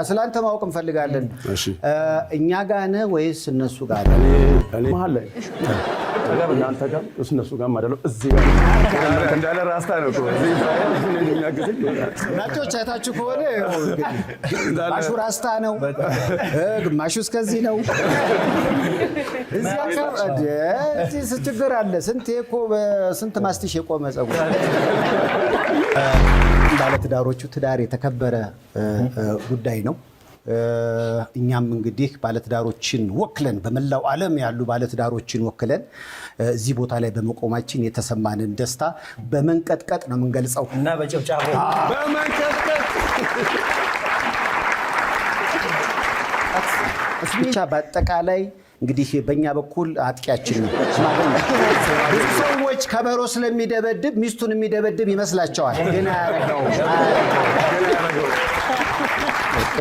ስለ አንተ ማወቅ እንፈልጋለን። እሺ። እኛ ጋ ነህ ወይስ እነሱ ጋር ነህ? እኔ መሀል ላይ፣ እናንተ ጋር እነሱ ጋር አይደለም፣ እዚህ ጋር እንዳለ ራስታ ነው እኮ። እዚህ እኔን የሚያግዘኝ። ናቸው። አይታችሁ ከሆነ ግማሹ ራስታ ነው፣ ግማሹ እስከዚህ ነው። እዚህ አካባቢ እዚህ ችግር አለ። ስንት እኮ በስንት ማስቲሽ የቆመ ፀጉር። ባለትዳሮቹ ትዳር የተከበረ ጉዳይ ነው። እኛም እንግዲህ ባለትዳሮችን ወክለን፣ በመላው ዓለም ያሉ ባለትዳሮችን ወክለን እዚህ ቦታ ላይ በመቆማችን የተሰማንን ደስታ በመንቀጥቀጥ ነው የምንገልጸው። እና በጭብጨባ። በመንቀጥቀጥ። እሱ ብቻ በአጠቃላይ እንግዲህ በእኛ በኩል አጥቂያችን ነው። ብዙ ሰዎች ከበሮ ስለሚደበድብ ሚስቱን የሚደበድብ ይመስላቸዋል፣ ግን አያረገውም። አያረገውም።